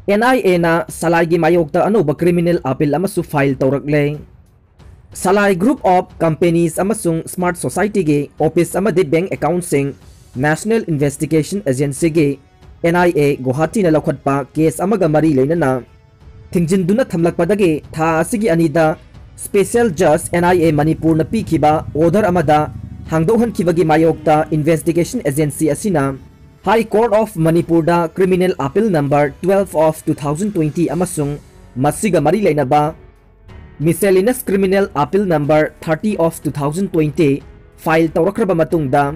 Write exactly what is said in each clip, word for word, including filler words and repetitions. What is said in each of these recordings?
And ꯑꯥꯏ ꯑꯦꯅ ꯁꯂꯥꯏꯒꯤ ꯃꯥꯌꯣꯛꯇ ꯑꯅꯧꯕ criminal appeal ꯑꯃꯁꯨ file ꯇꯧꯔꯛꯂꯦ꯫ Salai group of companies ꯑꯃꯁꯨꯡ Smart Societyꯒꯤ office ꯑꯃꯗꯤ bank accountꯁꯤꯡ National Investigation Agencyꯒꯤ, N I A, ꯒꯨꯋꯥꯍꯥꯇꯤꯅ ꯂꯧꯈꯠꯄ case ꯑꯃꯒ ꯃꯔꯤ ꯂꯩꯅꯅ ꯊꯤꯡꯖꯤꯟꯗꯨꯅ ꯊꯝꯂꯛꯄꯗꯒꯤ ꯊꯥ ꯑꯁꯤꯒꯤ ꯑꯅꯤꯗ Special Judge N I A ꯃꯅꯤꯄꯨꯔꯅ ꯄꯤꯈꯤꯕ order ꯑꯃꯗ ꯍꯥꯡꯗꯣꯛꯍꯟꯈꯤꯕꯒꯤ ꯃꯥꯌꯣꯛꯇ Investigation Agency ꯑꯁꯤꯅ High Court of ꯃꯅꯤꯄꯨꯔꯗ Criminal Appeal number twelve of two thousand twenty ꯑꯃꯁꯨꯡ ꯃꯁꯤꯒ ꯃꯔꯤ ꯂꯩꯅꯕ Miscellaneous Criminal Appeal number thirty of two thousand twenty file ꯇꯧꯔꯛꯈ꯭ꯔꯕ ꯃꯇꯨꯡꯗ,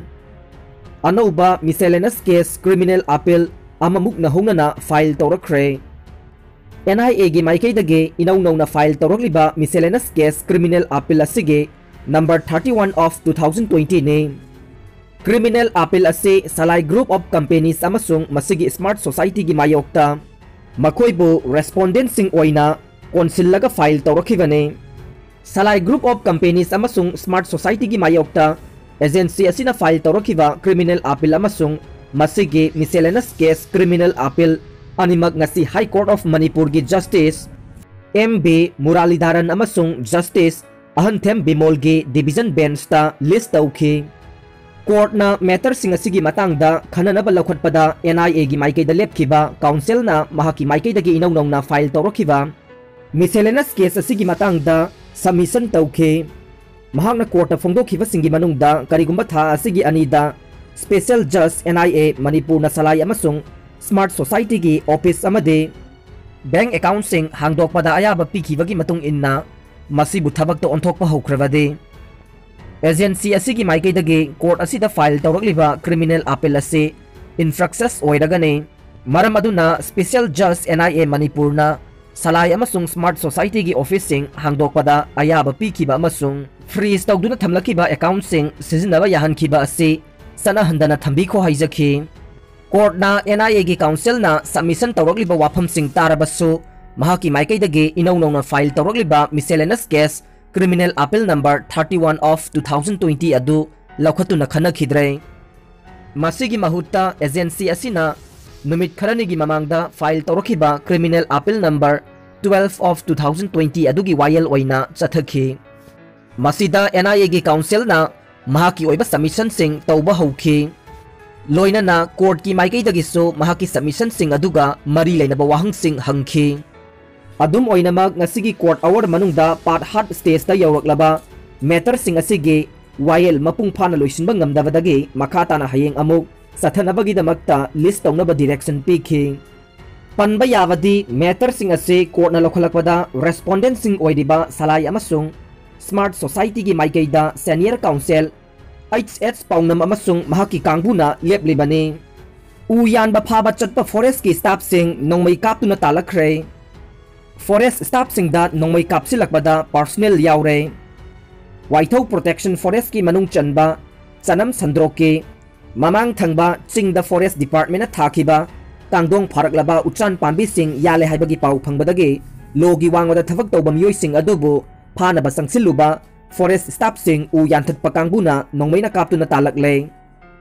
ꯑꯅꯧꯕ miscellaneous case criminal appeal ꯑꯃꯃꯨꯛ ꯅꯧꯍꯧꯅꯅ file ꯇꯧꯔꯛꯈ꯭ꯔꯦ꯫ N I Aꯒꯤ ꯃꯥꯏꯀꯩꯗꯒꯤ ꯏꯅꯧ ꯅꯧꯅ file ꯇꯧꯔꯛꯂꯤꯕ miscellaneous case criminal appeal ꯑꯁꯤꯒꯤ number thirty one of two thousand twenty ꯅꯤ꯫ Criminal appeal ꯑꯁꯤ ꯁꯂꯥꯏ group of companies ꯑꯃꯁꯨꯡ ꯃꯁꯤꯒꯤ Smart Societyꯒꯤ ꯃꯥꯌꯣꯛꯇ ꯃꯈꯣꯏꯕꯨ respondentꯁꯤꯡ ꯑꯣꯏꯅ ꯀꯣꯟꯁꯤꯜꯂꯒ file ꯇꯧꯔꯛꯈꯤꯕꯅꯤ꯫ Salai group of companies ꯑꯃꯁꯨꯡ Smart Societyꯒꯤ ꯃꯥꯌꯣꯛꯇ agency ꯑꯁꯤꯅ file ꯇꯧꯔꯛꯈꯤꯕ criminal appeal ꯑꯃꯁꯨꯡ ꯃꯁꯤꯒꯤ miscellaneous case criminal appeal ꯑꯅꯤꯃꯛ ꯉꯁꯤ High Court of ꯃꯅꯤꯄꯨꯔꯒꯤ Justice M B ꯃꯨꯔꯥꯂꯤꯙꯔꯟ ꯑꯃꯁꯨꯡ Justice ꯑꯍꯟꯊꯦꯝ ꯕꯤꯃꯣꯜꯒꯤ division benchꯇ list ꯇꯧꯈꯤ꯫ Courtꯅ matterꯁꯤꯡ ꯑꯁꯤꯒꯤ ꯃꯇꯥꯡꯗ ꯈꯟꯅꯅꯕ ꯂꯧꯈꯠꯄꯗ N I Aꯒꯤ ꯃꯥꯏꯀꯩꯗ ꯂꯦꯞꯈꯤꯕ counselꯅ ꯃꯍꯥꯛꯀꯤ ꯃꯥꯏꯀꯩꯗꯒꯤ ꯏꯅꯧ ꯅꯧꯅ file ꯇꯧꯔꯛꯈꯤꯕ miscellaneous case ꯑꯁꯤꯒꯤ ꯃꯇꯥꯡꯗ submission ꯇꯧꯈꯤ꯫ ꯃꯍꯥꯛꯅ courtꯇ ꯐꯣꯡꯗꯣꯛꯈꯤꯕꯁꯤꯡꯒꯤ ꯃꯅꯨꯡꯗ ꯀꯔꯤꯒꯨꯝꯕ ꯊꯥ ꯑꯁꯤꯒꯤ ꯑꯅꯤꯗ Special Judge N I A ꯃꯅꯤꯄꯨꯔꯅ ꯁꯂꯥꯏ ꯑꯃꯁꯨꯡ Smart Societyꯒꯤ office ꯑꯃꯗꯤ bank accountꯁꯤꯡ ꯍꯥꯡꯗꯣꯛꯄꯗ ꯑꯌꯥꯕ ꯄꯤꯈꯤꯕꯒꯤ ꯃꯇꯨꯡ ꯏꯟꯅ ꯃꯁꯤꯕꯨ ꯊꯕꯛꯇ ꯑꯣꯟꯊꯣꯛꯄ ꯍꯧꯈ꯭ꯔꯕꯗꯤ, agency ꯑꯁꯤꯒꯤ ꯃꯥꯏꯀꯩꯗꯒꯤ court ꯑꯁꯤꯗ file ꯇꯧꯔꯛꯂꯤꯕ criminal appeal ꯑꯁꯤ infructuous ꯑꯣꯏꯔꯒꯅꯤ꯫ ꯃꯔꯝ ꯑꯗꯨꯅ Special Judge N I A ꯃꯅꯤꯄꯨꯔꯅ ꯁꯂꯥꯏ ꯑꯃꯁꯨꯡ Smart Societyꯒꯤ officeꯁꯤꯡ ꯍꯥꯡꯗꯣꯛꯄꯗ ꯑꯌꯥꯕ ꯄꯤꯈꯤꯕ ꯑꯃꯁꯨꯡ freeze ꯇꯧꯗꯨꯅ ꯊꯝꯂꯛꯈꯤꯕ accountꯁꯤꯡ ꯁꯤꯖꯤꯟꯅꯕ ꯌꯥꯍꯟꯈꯤꯕ ꯑꯁꯤ ꯆꯠꯅꯍꯟꯗꯅ ꯊꯝꯕꯤꯈꯣ ꯍꯥꯏꯖꯈꯤ꯫ Courtꯅ N I Aꯒꯤ counselꯅ submission ꯇꯧꯔꯛꯂꯤꯕ ꯋꯥꯐꯝꯁꯤꯡ ꯇꯥꯔꯕꯁꯨ, ꯃꯍꯥꯛꯀꯤ ꯃꯥꯏꯀꯩꯗꯒꯤ ꯏꯅꯧ ꯅꯧꯅ file ꯇꯧꯔꯛꯂꯤꯕ miscellaneous case criminal appeal number thirty one of two thousand twenty ꯑꯗꯨ ꯂꯧꯈꯠꯇꯨꯅ ꯈꯟꯅꯈꯤꯗ꯭ꯔꯦ꯫ ꯃꯁꯤꯒꯤ ꯃꯍꯨꯠꯇ agency ꯑꯁꯤꯅ ꯅꯨꯃꯤꯠ ꯈꯔꯅꯤꯒꯤ ꯃꯃꯥꯡꯗ file ꯇꯧꯔꯛꯈꯤꯕ criminal appeal number twelve of two thousand twenty ꯑꯗꯨꯒꯤ ꯋꯥꯌꯦꯜ ꯑꯣꯏꯅ ꯆꯠꯊꯈꯤ꯫ ꯃꯁꯤꯗ N I A ꯒꯤ counselꯅ ꯃꯍꯥꯛꯀꯤ ꯑꯣꯏꯕ submissionꯁꯤꯡ ꯇꯧꯕ ꯍꯧꯈꯤ꯫ ꯂꯣꯏꯅꯅ courtꯀꯤ ꯃꯥꯏꯀꯩꯗꯒꯤꯁꯨ ꯃꯍꯥꯛꯀꯤ submissionꯁꯤꯡ ꯑꯗꯨꯒ ꯃꯔꯤ ꯂꯩꯅꯕ ꯋꯥꯍꯪꯁꯤꯡ ꯍꯪꯈꯤ꯫ ꯑꯗꯨꯝ ꯑꯣꯏꯅꯃꯛ, ꯉꯁꯤꯒꯤ court hour ꯃꯅꯨꯡꯗ part heart stageꯇ ꯌꯧꯔꯛꯂꯕ matterꯁꯤꯡ ꯑꯁꯤꯒꯤ ꯋꯥꯌꯦꯜ ꯃꯄꯨꯡ ꯐꯥꯅ ꯂꯣꯏꯁꯤꯟꯕ ꯉꯝꯗꯕꯗꯒꯤ ꯃꯈꯥ ꯇꯥꯅ ꯍꯌꯦꯡ ꯑꯃꯨꯛ ꯆꯠꯊꯅꯕꯒꯤꯗꯃꯛꯇ list ꯇꯧꯅꯕ direction ꯄꯤꯈꯤ꯫ ꯄꯟꯕ ꯌꯥꯕꯗꯤ, matterꯁꯤꯡ ꯑꯁꯤ courtꯅ ꯂꯧꯈꯠꯂꯛꯄꯗ respondentꯁꯤꯡ ꯑꯣꯏꯔꯤꯕ ꯁꯂꯥꯏ ꯑꯃꯁꯨꯡ Smart Societyꯒꯤ ꯃꯥꯏꯀꯩꯗ senior counsel H H ꯄꯥꯎꯅꯝ ꯑꯃꯁꯨꯡ ꯃꯍꯥꯛꯀꯤ ꯀꯥꯡꯕꯨꯅ ꯂꯦꯞꯂꯤꯕꯅꯤ꯫ ꯎ ꯌꯥꯟꯕ ꯐꯥꯕ ꯆꯠꯄ forestꯀꯤ staffꯁꯤꯡ ꯅꯣꯡꯃꯩ ꯀꯥꯞꯇꯨꯅ ꯇꯥꯜꯂꯛꯈ꯭ꯔꯦ꯫ Forest staffꯁꯤꯡꯗ ꯅꯣꯡꯃꯩ ꯀꯥꯞꯁꯤꯜꯂꯛꯄꯗ personnel ꯌꯥꯎꯔꯦ꯫ ꯋꯥꯏꯊꯧ Protection Forestꯀꯤ ꯃꯅꯨꯡ ꯆꯟꯕ ꯆꯅꯝ ꯁꯟꯗ꯭ꯔꯣꯛꯀꯤ ꯃꯃꯥꯡ ꯊꯪꯕ ꯆꯤꯡꯗ Forest Departmentꯅ ꯊꯥꯈꯤꯕ ꯀꯥꯡꯗꯣꯡ ꯐꯥꯔꯛꯂꯕ ꯎꯆꯥꯟ ꯄꯥꯝꯕꯤꯁꯤꯡ ꯌꯥꯜꯂꯦ ꯍꯥꯏꯕꯒꯤ ꯄꯥꯎ ꯐꯪꯕꯗꯒꯤ ꯂꯣꯒꯤ ꯋꯥꯡꯃꯗ ꯊꯕꯛ ꯇꯧꯕ ꯃꯤꯑꯣꯏꯁꯤꯡ ꯑꯗꯨꯕꯨ ꯐꯥꯅꯕ ꯆꯪꯁꯤꯜꯂꯨꯕ forest staffꯁꯤꯡ ꯎ ꯌꯥꯟꯊꯠꯄ ꯀꯥꯡꯕꯨꯅ ꯅꯣꯡꯃꯩꯅ ꯀꯥꯞꯇꯨꯅ ꯇꯥꯜꯂꯛꯂꯦ꯫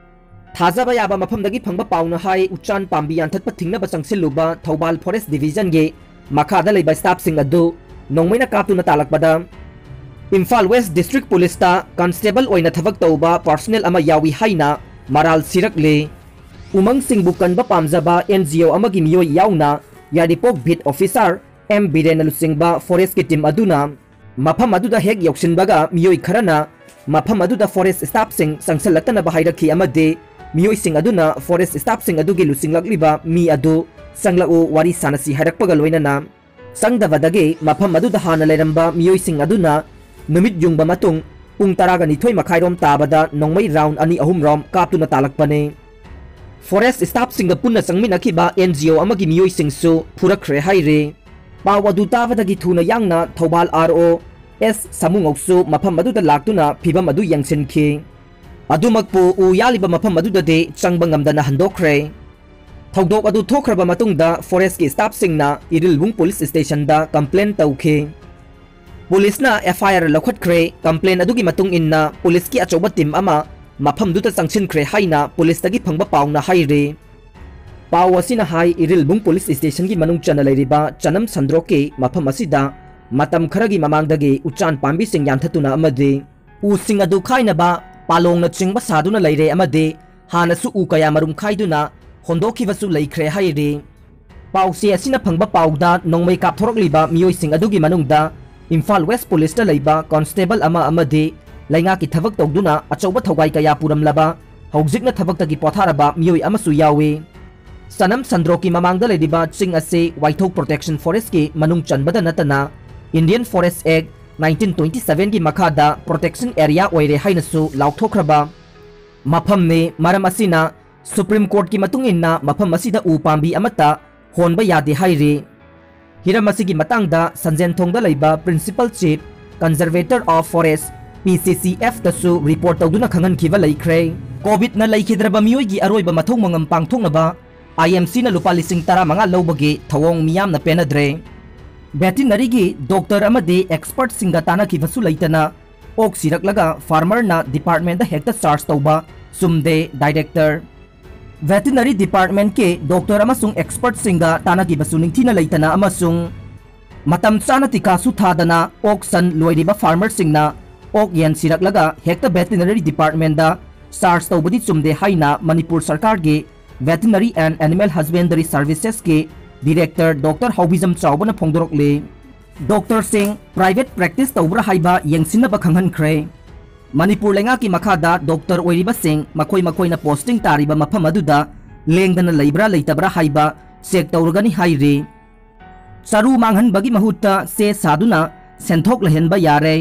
ꯊꯥꯖꯕ ꯌꯥꯕ ꯃꯐꯝꯗꯒꯤ ꯐꯪꯕ ꯄꯥꯎꯅ ꯍꯥꯏ, ꯎꯆꯥꯟ ꯄꯥꯝꯕꯤ ꯌꯥꯟꯊꯠꯄ ꯊꯤꯡꯅꯕ ꯆꯪꯁꯤꯜꯂꯨꯕ ꯊꯧꯕꯥꯜ Forest Divisionꯒꯤ ꯃꯈꯥꯗ ꯂꯩꯕ staffꯁꯤꯡ ꯑꯗꯨ ꯅꯣꯡꯃꯩꯅ ꯀꯥꯞꯇꯨꯅ ꯇꯥꯜꯂꯛꯄꯗ ꯏꯝꯐꯥꯜ West District Policeꯇ constable ꯑꯣꯏꯅ ꯊꯕꯛ ꯇꯧꯕ personnel ꯑꯃ ꯌꯥꯎꯏ ꯍꯥꯏꯅ ꯃꯔꯥꯜ ꯁꯤꯔꯛꯂꯤ꯫ ꯎꯃꯪꯁꯤꯡꯕꯨ ꯀꯟꯕ ꯄꯥꯝꯖꯕ N G O ꯑꯃꯒꯤ ꯃꯤꯑꯣꯏ ꯌꯥꯎꯅ ꯌꯥꯏꯔꯤꯄꯣꯛ Beat Officer M ꯕꯤꯔꯦꯟꯅ ꯂꯨꯆꯤꯡꯕ forestꯀꯤ team ꯑꯗꯨꯅ ꯃꯐꯝ ꯑꯗꯨꯗ ꯍꯦꯛ ꯌꯧꯁꯤꯟꯕꯒ ꯃꯤꯑꯣꯏ ꯈꯔꯅ ꯃꯐꯝ ꯑꯗꯨꯗ forest staffꯁꯤꯡ ꯆꯪꯁꯤꯜꯂꯛꯇꯅꯕ ꯍꯥꯏꯔꯛꯈꯤ ꯑꯃꯗꯤ ꯃꯤꯑꯣꯏꯁꯤꯡ ꯑꯗꯨꯅ forest staffꯁꯤꯡ ꯑꯗꯨꯒꯤ ꯂꯨꯆꯤꯡꯂꯛꯂꯤꯕ ꯃꯤ ꯑꯗꯨ "ꯆꯪꯂꯛꯎ, ꯋꯥꯔꯤ ꯁꯥꯟꯅꯁꯤ" ꯍꯥꯏꯔꯛꯄꯒ ꯂꯣꯏꯅꯅ ꯆꯪꯗꯕꯗꯒꯤ ꯃꯐꯝ ꯑꯗꯨꯗ ꯍꯥꯟꯅ ꯂꯩꯔꯝꯕ ꯃꯤꯑꯣꯏꯁꯤꯡ ꯑꯗꯨꯅ ꯅꯨꯃꯤꯠ ꯌꯨꯡꯕ ꯃꯇꯨꯡ ꯄꯨꯡ ꯇꯔꯥꯒ ꯅꯤꯊꯣꯏ ꯃꯈꯥꯏꯔꯣꯝ ꯇꯥꯕꯗ ꯅꯣꯡꯃꯩ round ꯑꯅꯤ ꯑꯍꯨꯝꯔꯣꯝ ꯀꯥꯞꯇꯨꯅ ꯇꯥꯜꯂꯛꯄꯅꯤ꯫ Forest staffꯁꯤꯡꯒ ꯄꯨꯟꯅ ꯆꯪꯃꯤꯟꯅꯈꯤꯕ N G O ꯑꯃꯒꯤ ꯃꯤꯑꯣꯏꯁꯤꯡꯁꯨ ꯐꯨꯔꯛꯈ꯭ꯔꯦ ꯍꯥꯏꯔꯤ꯫ ꯄꯥꯎ ꯑꯗꯨ ꯇꯥꯕꯗꯒꯤ ꯊꯨꯅ ꯌꯥꯡꯅ ꯊꯧꯕꯥꯜ R O S ꯁꯥꯃꯨꯉꯧꯁꯨ ꯃꯐꯝ ꯑꯗꯨꯗ ꯂꯥꯛꯇꯨꯅ ꯐꯤꯚꯝ ꯑꯗꯨ ꯌꯦꯡꯁꯤꯟꯈꯤ꯫ ꯑꯗꯨꯃꯛꯄꯨ ꯎ ꯌꯥꯜꯂꯤꯕ ꯃꯐꯝ ꯑꯗꯨꯗꯗꯤ ꯆꯪꯕ ꯉꯝꯗꯅ ꯍꯟꯗꯣꯛꯈ꯭ꯔꯦ꯫ ꯊꯧꯗꯣꯛ ꯑꯗꯨ ꯊꯣꯛꯈ꯭ꯔꯕ ꯃꯇꯨꯡꯗ forestꯀꯤ staffꯁꯤꯡꯅ ꯏꯔꯤꯜꯕꯨꯡ police stationꯗ complain ꯇꯧꯈꯤ꯫ Policeꯅ F I R ꯂꯧꯈꯠꯈ꯭ꯔꯦ꯫ Complain ꯑꯗꯨꯒꯤ ꯃꯇꯨꯡ ꯏꯟꯅ policeꯀꯤ ꯑꯆꯧꯕ team ꯑꯃ ꯃꯐꯝꯗꯨꯗ ꯆꯪꯁꯤꯟꯈ꯭ꯔꯦ ꯍꯥꯏꯅ policeꯇꯒꯤ ꯐꯪꯕ ꯄꯥꯎꯅ ꯍꯥꯏꯔꯤ꯫ ꯄꯥꯎ ꯑꯁꯤꯅ ꯍꯥꯏ, ꯏꯔꯤꯜꯕꯨꯡ ꯄꯨꯂꯤꯁ ꯁ꯭ꯇꯦꯁꯟꯒꯤ ꯃꯅꯨꯡ ꯆꯟꯅ ꯂꯩꯔꯤꯕ ꯆꯅꯝ ꯁꯟꯗ꯭ꯔꯣꯛꯀꯤ ꯃꯐꯝ ꯑꯁꯤꯗ ꯃꯇꯝ ꯈꯔꯒꯤ ꯃꯃꯥꯡꯗꯒꯤ ꯎꯆꯥꯟ ꯄꯥꯝꯕꯤꯁꯤꯡ ꯌꯥꯟꯊꯠꯇꯨꯅ ꯑꯃꯗꯤ ꯎꯁꯤꯡ ꯑꯗꯨ ꯈꯥꯏꯅꯕ ꯄꯥꯂꯣꯡꯅ ꯆꯤꯡꯕ ꯁꯥꯗꯨꯅ ꯂꯩꯔꯦ ꯑꯃꯗꯤ ꯍꯥꯟꯅꯁꯨ ꯎ ꯀꯌꯥ ꯃꯔꯨꯝ ꯈꯥꯏꯗꯨꯅ ꯍꯣꯟꯗꯣꯛꯈꯤꯕꯁꯨ ꯂꯩꯈ꯭ꯔꯦ ꯍꯥꯏꯔꯤ꯫ ꯄꯥꯎꯆꯦ ꯑꯁꯤꯅ ꯐꯪꯕ ꯄꯥꯎꯗ ꯅꯣꯡꯃꯩ ꯀꯥꯞꯊꯣꯔꯛꯂꯤꯕ ꯃꯤꯑꯣꯏꯁꯤꯡ ꯑꯗꯨꯒꯤ ꯃꯅꯨꯡꯗ ꯏꯝꯐꯥꯜ ꯋꯦꯁ ꯄꯨꯂꯤꯁꯇ ꯂꯩꯕ ꯀꯣꯟꯁꯇꯦꯕꯜ ꯑꯃ ꯑꯃꯗꯤ ꯂꯩꯉꯥꯛꯀꯤ ꯊꯕꯛ ꯇꯧꯗꯨꯅ ꯑꯆꯧꯕ ꯊꯧꯒꯥꯏ ꯀꯌꯥ ꯄꯨꯔꯝꯂꯕ ꯍꯧꯖꯤꯛꯅ ꯊꯕꯛꯇꯒꯤ ꯄꯣꯊꯥꯔꯕ ꯃꯤꯑꯣꯏ ꯑꯃꯁꯨ ꯌꯥꯎꯏ꯫ ꯆꯅꯝ ꯁꯟꯗ꯭ꯔꯣꯛꯀꯤ ꯃꯃꯥꯡꯗ ꯂꯩꯔꯤꯕ ꯆꯤꯡ ꯑꯁꯤ ꯋꯥꯏꯊꯧ ꯄ꯭ꯔꯣꯇꯦꯛꯁꯟ ꯐꯣꯔꯦꯁ꯭ꯠꯀꯤ ꯃꯅꯨꯡ ꯆꯟꯕꯗ ꯅꯠꯇꯅ ꯏꯟꯗꯤꯌꯟ ꯐꯣꯔꯦꯁ꯭ꯠ ꯑꯦꯛ ꯅꯥꯏꯟꯇꯤꯟ ꯇ꯭ꯋꯦꯟꯇꯤ ꯁꯚꯦꯟꯒꯤ ꯃꯈꯥꯗ ꯄ꯭ꯔꯣꯇꯦꯛꯁꯟ ꯑꯦꯔꯤꯌꯥ ꯑꯣꯏꯔꯦ ꯍꯥꯏꯅꯁꯨ ꯂꯥꯎꯊꯣꯛꯈ꯭ꯔꯕ ꯃꯐꯝꯅꯤ꯫ ꯃꯔꯝ ꯑꯁꯤꯅ ꯁꯨꯄ꯭ꯔꯤꯝ ꯀꯣꯔꯠꯀꯤ ꯃꯇꯨꯡ ꯏꯟꯅ ꯃꯐꯝ ꯑꯁꯤꯗ ꯎ ꯄꯥꯝꯕꯤ ꯑꯃꯠꯇ ꯍꯣꯟꯕ ꯌꯥꯗꯦ ꯍꯥꯏꯔꯤ꯫ ꯍꯤꯔꯝ ꯑꯁꯤꯒꯤ ꯃꯇꯥꯡꯗ ꯁꯟꯖꯦꯟꯊꯣꯡꯗ ꯂꯩꯕ Principal Chief Conservator of Forest, P C C F ꯇꯁꯨ ꯔꯤꯄꯣꯔꯠ ꯇꯧꯗꯨꯅ ꯈꯪꯍꯟꯈꯤꯕ ꯂꯩꯈ꯭ꯔꯦ꯫ ꯀꯣꯚꯤꯗꯅ ꯂꯩꯈꯤꯗ꯭ꯔꯕ ꯃꯤꯑꯣꯏꯒꯤ ꯑꯔꯣꯏꯕ ꯃꯊꯧ ꯃꯉꯝ ꯄꯥꯡꯊꯣꯛꯅꯕ I M C ꯅ ꯂꯨꯄꯥ ꯂꯤꯁꯤꯡ ꯇꯔꯥꯃꯉꯥ ꯂꯧꯕꯒꯤ ꯊꯧꯑꯣꯡ ꯃꯤꯌꯥꯝꯅ ꯄꯦꯟꯅꯗ꯭ꯔꯦ꯫ ꯚꯦꯇꯤꯅꯔꯤꯒꯤ ꯗꯣꯛꯇꯔ ꯑꯃꯗꯤ ꯑꯦꯛꯁꯄꯔꯠꯁꯤꯡꯒ ꯇꯥꯟꯅꯈꯤꯕꯁꯨ ꯂꯩꯇꯅ ꯑꯣꯛ ꯁꯤꯔꯛꯂꯒ ꯐꯥꯔꯃꯔꯅ ꯗꯤꯄꯥꯔꯠꯃꯦꯟꯗ ꯍꯦꯛꯇ ꯆꯥꯔꯖ ꯇꯧꯕ ꯆꯨꯝꯗꯦ, ꯗꯥꯏꯔꯦꯛꯇꯔ꯫ ꯚꯦꯇꯤꯅꯔꯤ ꯗꯤꯄꯥꯔꯠꯃꯦꯟꯠꯀꯤ ꯗꯣꯛꯇꯔ ꯑꯃꯁꯨꯡ ꯑꯦꯛꯁꯄꯔꯠꯁꯤꯡꯒ ꯇꯥꯟꯅꯈꯤꯕꯁꯨ ꯅꯤꯡꯊꯤꯅ ꯂꯩꯇꯅ ꯑꯃꯁꯨꯡ ꯃꯇꯝ ꯆꯥꯅ ꯇꯤꯀꯥꯁꯨ ꯊꯥꯗꯅ ꯑꯣꯛ ꯁꯟ ꯂꯣꯏꯔꯤꯕ ꯐꯥꯔꯃꯔꯁꯤꯡꯅ ꯑꯣꯛ ꯌꯦꯟ ꯁꯤꯔꯛꯂꯒ ꯍꯦꯛꯇ ꯚꯦꯇꯤꯅꯔꯤ ꯗꯤꯄꯥꯔꯠꯃꯦꯟꯗ ꯆꯥꯔꯖ ꯇꯧꯕꯗꯤ ꯆꯨꯝꯗꯦ ꯍꯥꯏꯅ ꯃꯅꯤꯄꯨꯔ ꯁꯔꯀꯥꯔꯒꯤ Veterinary and Animal Husbandry Servicesꯀꯤ ꯗꯤꯔꯦꯛꯇꯔ ꯗꯣꯛꯇꯔ ꯍꯥꯎꯕꯤꯖꯝ ꯆꯥꯎꯕꯅ ꯐꯣꯡꯗꯣꯔꯛꯂꯤ꯫ ꯗꯣꯛꯇꯔꯁꯤꯡ ꯄ꯭ꯔꯥꯏꯚꯦꯠ ꯄ꯭ꯔꯦꯛꯇꯤꯁ ꯇꯧꯕ꯭ꯔꯥ ꯍꯥꯏꯕ ꯌꯦꯡꯁꯤꯟꯅꯕ ꯈꯪꯍꯟꯈ꯭ꯔꯦ꯫ ꯃꯅꯤꯄꯨꯔ ꯂꯩꯉꯥꯛꯀꯤ ꯃꯈꯥꯗ ꯗꯣꯛꯇꯔ ꯑꯣꯏꯔꯤꯕꯁꯤꯡ ꯃꯈꯣꯏ ꯃꯈꯣꯏꯅ ꯄꯣꯁꯇꯤꯡ ꯇꯥꯔꯤꯕ ꯃꯐꯝ ꯑꯗꯨꯗ ꯂꯦꯡꯗꯅ ꯂꯩꯕ꯭ꯔꯥ ꯂꯩꯇꯕ꯭ꯔꯥ ꯍꯥꯏꯕ ꯆꯦꯛ ꯇꯧꯔꯒꯅꯤ ꯍꯥꯏꯔꯤ꯫ ꯆꯔꯨ ꯃꯥꯡꯍꯟꯕꯒꯤ ꯃꯍꯨꯠꯇ ꯆꯦ ꯁꯥꯗꯨꯅ ꯁꯦꯟꯊꯣꯛ ꯂꯩꯍꯟꯕ ꯌꯥꯔꯦ꯫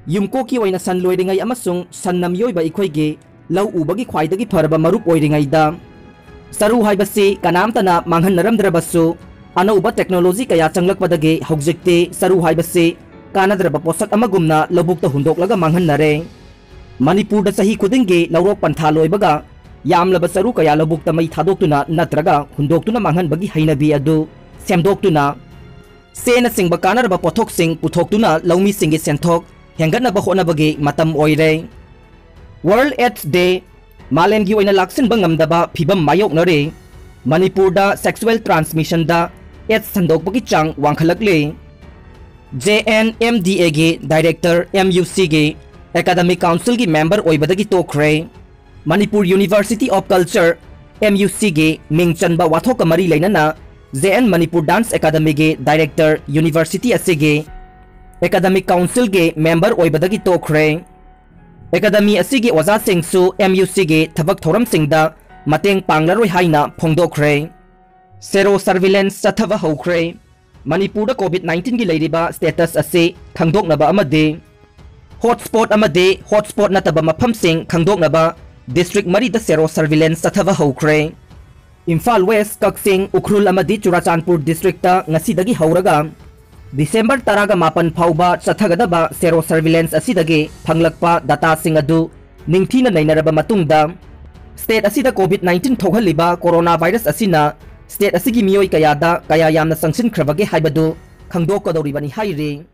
ꯌꯨꯝꯀꯣꯛꯀꯤ ꯑꯣꯏꯅ ꯁꯟ ꯂꯣꯏꯔꯤꯉꯩ ꯑꯃꯁꯨꯡ ꯁꯟꯅ ꯃꯤꯑꯣꯏꯕ ꯑꯩꯈꯣꯏꯒꯤ ꯂꯧ ꯎꯕꯒꯤ ꯈ꯭ꯋꯥꯏꯗꯒꯤ ꯐꯔꯕ ꯃꯔꯨꯞ ꯑꯣꯏꯔꯤꯉꯩꯗ, ꯆꯔꯨ ꯍꯥꯏꯕꯁꯤ ꯀꯅꯥꯝꯇꯅ ꯃꯥꯡꯍꯟꯅꯔꯝꯗ꯭ꯔꯕꯁꯨ, ꯑꯅꯧꯕ ꯇꯦꯛꯅꯣꯂꯣꯖꯤ ꯀꯌꯥ ꯆꯪꯂꯛꯄꯗꯒꯤ ꯍꯧꯖꯤꯛꯇꯤ ꯆꯔꯨ ꯍꯥꯏꯕꯁꯤ ꯀꯥꯟꯅꯗ꯭ꯔꯕ ꯄꯣꯠꯁꯛ ꯑꯃꯒꯨꯝꯅ ꯂꯧꯕꯨꯛꯇ ꯍꯨꯟꯗꯣꯛꯂꯒ ꯃꯥꯡꯍꯟꯅꯔꯦ꯫ ꯃꯅꯤꯄꯨꯔꯗ ꯆꯍꯤ ꯈꯨꯗꯤꯡꯒꯤ ꯂꯧꯔꯣꯛ ꯄꯟꯊꯥ ꯂꯣꯏꯕꯒ ꯌꯥꯝꯂꯕ ꯆꯔꯨ ꯀꯌꯥ ꯂꯧꯕꯨꯛꯇ ꯃꯩ ꯊꯥꯗꯣꯛꯇꯨꯅ ꯅꯠꯇ꯭ꯔꯒ ꯍꯨꯟꯗꯣꯛꯇꯨꯅ ꯃꯥꯡꯍꯟꯕꯒꯤ ꯍꯩꯅꯕꯤ ꯑꯗꯨ ꯁꯦꯝꯗꯣꯛꯇꯨꯅ, ꯆꯦꯅꯆꯤꯡꯕ ꯀꯥꯟꯅꯔꯕ ꯄꯣꯠꯊꯣꯛꯁꯤꯡ ꯄꯨꯊꯣꯛꯇꯨꯅ ꯂꯧꯃꯤꯁꯤꯡꯒꯤ ꯁꯦꯟꯊꯣꯛ ꯍꯦꯟꯒꯠꯅꯕ ꯍꯣꯠꯅꯕꯒꯤ ꯃꯇꯝ ꯑꯣꯏꯔꯦ꯫ World AIDS Day, ꯃꯥꯂꯦꯝꯒꯤ ꯑꯣꯏꯅ ꯂꯥꯛꯁꯤꯟꯕ ꯉꯝꯗꯕ ꯐꯤꯚꯝ ꯃꯥꯌꯣꯛꯅꯔꯤ꯫ ꯃꯅꯤꯄꯨꯔꯗ sexual transmissionꯗ AIDS ꯁꯟꯗꯣꯛꯄꯒꯤ ꯆꯥꯡ ꯋꯥꯡꯈꯠꯂꯛꯂꯦ꯫ JNMDAꯒꯤ director, MUCꯒꯤ academic councilꯒꯤ member ꯑꯣꯏꯕꯗꯒꯤ ꯇꯣꯛꯈ꯭ꯔꯦ꯫ Manipur University of Culture, MUCꯒꯤ ꯃꯤꯡ ꯆꯟꯕ ꯋꯥꯊꯣꯛꯀ ꯃꯔꯤ ꯂꯩꯅꯅ JN Manipur Dance Academyꯒꯤ director university ꯑꯁꯤꯒꯤ academic councilꯒꯤ member ꯑꯣꯏꯕꯗꯒꯤ ꯇꯣꯛꯈ꯭ꯔꯦ꯫ Academy ꯑꯁꯤꯒꯤ ꯑꯣꯖꯥꯁꯤꯡꯁꯨ MUCꯒꯤ ꯊꯕꯛ ꯊꯧꯔꯝꯁꯤꯡꯗ ꯃꯇꯦꯡ ꯄꯥꯡꯂꯔꯣꯏ ꯍꯥꯏꯅ ꯐꯣꯡꯗꯣꯛꯈ꯭ꯔꯦ꯫ Sero surveillance ꯆꯠꯊꯕ ꯍꯧꯈ꯭ꯔꯦ꯫ ꯃꯅꯤꯄꯨꯔꯗ COVID nineteenꯒꯤ ꯂꯩꯔꯤꯕ status ꯑꯁꯤ ꯈꯪꯗꯣꯛꯅꯕ ꯑꯃꯗꯤ hotspot ꯑꯃꯗꯤ hotspot ꯅꯠꯇꯕ ꯃꯐꯝꯁꯤꯡ ꯈꯪꯗꯣꯛꯅꯕ district ꯃꯔꯤꯗ sero surveillance ꯆꯠꯊꯕ ꯍꯧꯈ꯭ꯔꯦ꯫ ꯏꯝꯐꯥꯜ West, ꯀꯛꯆꯤꯡ, ꯎꯈ꯭ꯔꯨꯜ ꯑꯃꯗꯤ ꯆꯨꯔꯥꯆꯥꯟꯄꯨꯔ districtꯇ ꯉꯁꯤꯗꯒꯤ ꯍꯧꯔꯒ December ꯇꯔꯥꯒ ꯃꯥꯄꯟ ꯐꯥꯎꯕ ꯆꯠꯊꯒꯗꯕ sero surveillance ꯑꯁꯤꯗꯒꯤ ꯐꯪꯂꯛꯄ dataꯁꯤꯡ ꯑꯗꯨ ꯅꯤꯡꯊꯤꯅ ꯅꯩꯅꯔꯕ ꯃꯇꯨꯡꯗ, state ꯑꯁꯤꯗ COVID nineteen ꯊꯣꯛꯍꯜꯂꯤꯕ coronavirus ꯑꯁꯤꯅ state ꯑꯁꯤꯒꯤ ꯃꯤꯑꯣꯏ ꯀꯌꯥꯗ ꯀꯌꯥ ꯌꯥꯝꯅ ꯆꯪꯁꯤꯟꯈ꯭ꯔꯕꯒꯦ ꯍꯥꯏꯕꯗꯨ ꯈꯪꯗꯣꯛꯀꯗꯧꯔꯤꯕꯅꯤ ꯍꯥꯏꯔꯤ꯫